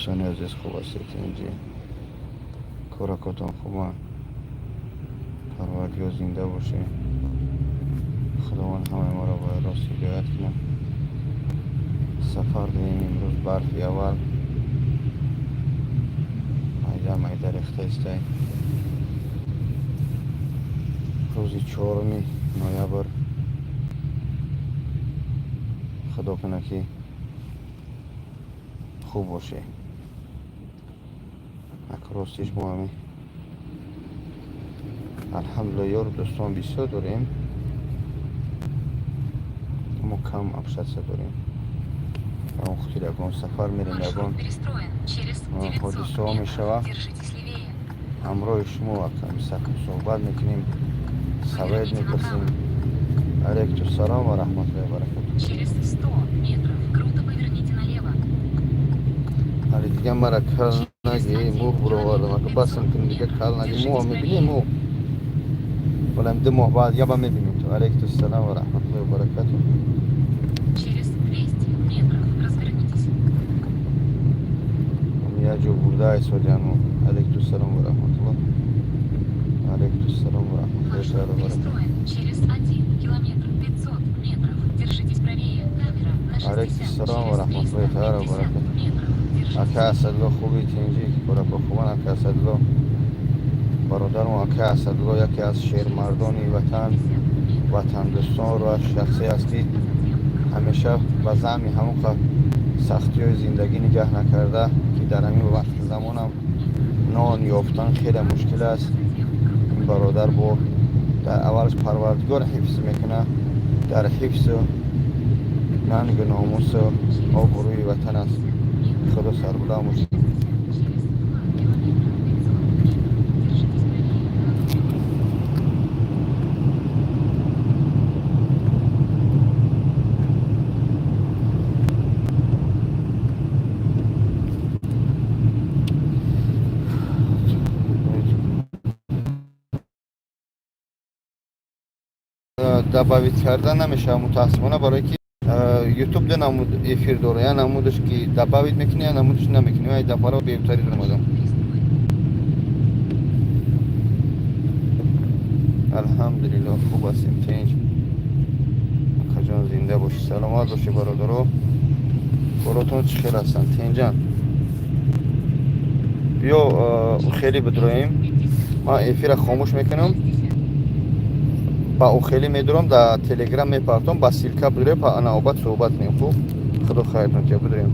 Дӯстони азиз, хуб ҳастед? Инҷи коракотон хубанд? Парвардигор, зинда бошед. Худованд ҳамаи моро бояд рост ҳидоят кунад. Сафар дорем. Имрӯз барфи аввал майда майда рехта истай. Рӯзи 4 ноябр. Худо кунад, ки хуб боше. Ак ростиш, мо ҳами, алҳамдулилла, ёру дӯстон бисёр дорем, мо кам общаться дорем. Ягон хотир, ягон сафар мерем, ягон Маршрут перестроен. Через 900 ҳодисаҳо метров. мешавад. Держитесь левее. Ҳамроҳи шумо суҳбат мекунем, совет Поверните мепурсем. направо. Алейкум салом ва раҳматуллоҳи ва баракатуҳ. Через 100 метров круто поверните налево. Али дига мара кал наги, мӯ буровардам. Ака, басам кун, дига кал наги. Мӯ мебинем, мӯ валам 2 моҳ баъд яба мебинем ту. Алейкум салом ва раҳматуллоҳи ва баракатуҳ. Через 200 метров развернитесь. Як ҷо бурда айсодиану. Алейкум салом ва раҳматуллоҳ, алейкум салом ва раҳматуллоҳи Маршрут ва баракатуҳ. перестроен. Через 1 километр 500 метров. Держитесь правее. Камера на Алейкум 60. салом ва Через раҳматуллоҳи таала ва 350 баракатуҳ. метров. Держитесь. Ака Асадулло, хуби, тинҷӣ, корако хубан? Ака Асадулло, бародармо, ака Асадулло яке аз шермардони ватан, ватандӯстонро, шахсе аст, ки ҳамеша ба заъми ҳамон сахтиҳои зиндагӣ нигаҳ накарда, ки дар ҳамин вақти замонам нон ёфтан хеле мушкил аст, ин бародар бо дар аввалаш Парвардигор ҳифз мекунад, дар ҳифзу нангу номусу обрӯи ватан аст. Худо сарбуланд бошад. Через 2 километра 500 метров. Держитесь правее. Добавить кардан намешавад, мутаассифона, барое ки Ютуб ду намуд эфир дора: я намудаш, ки добавить мекунӣ, я намудаш намекунӣ. Ай дафъаро беҳтари омадам. Алҳамдулилло, хуб ҳастем, тинҷ. Акаҷон, зинда бошӣ, саломат бошӣ. Бародаро, коротон чӣ хел ҳастанд, тинҷан? Биё, хеле бидроем. Ман эфира хомӯш мекунам, ба охелӣ медурам, дар Телеграм мепартом, ба ссылка бидурем, па навбат суҳбат кунем. Хуб, худо хайртон тия, бидурем.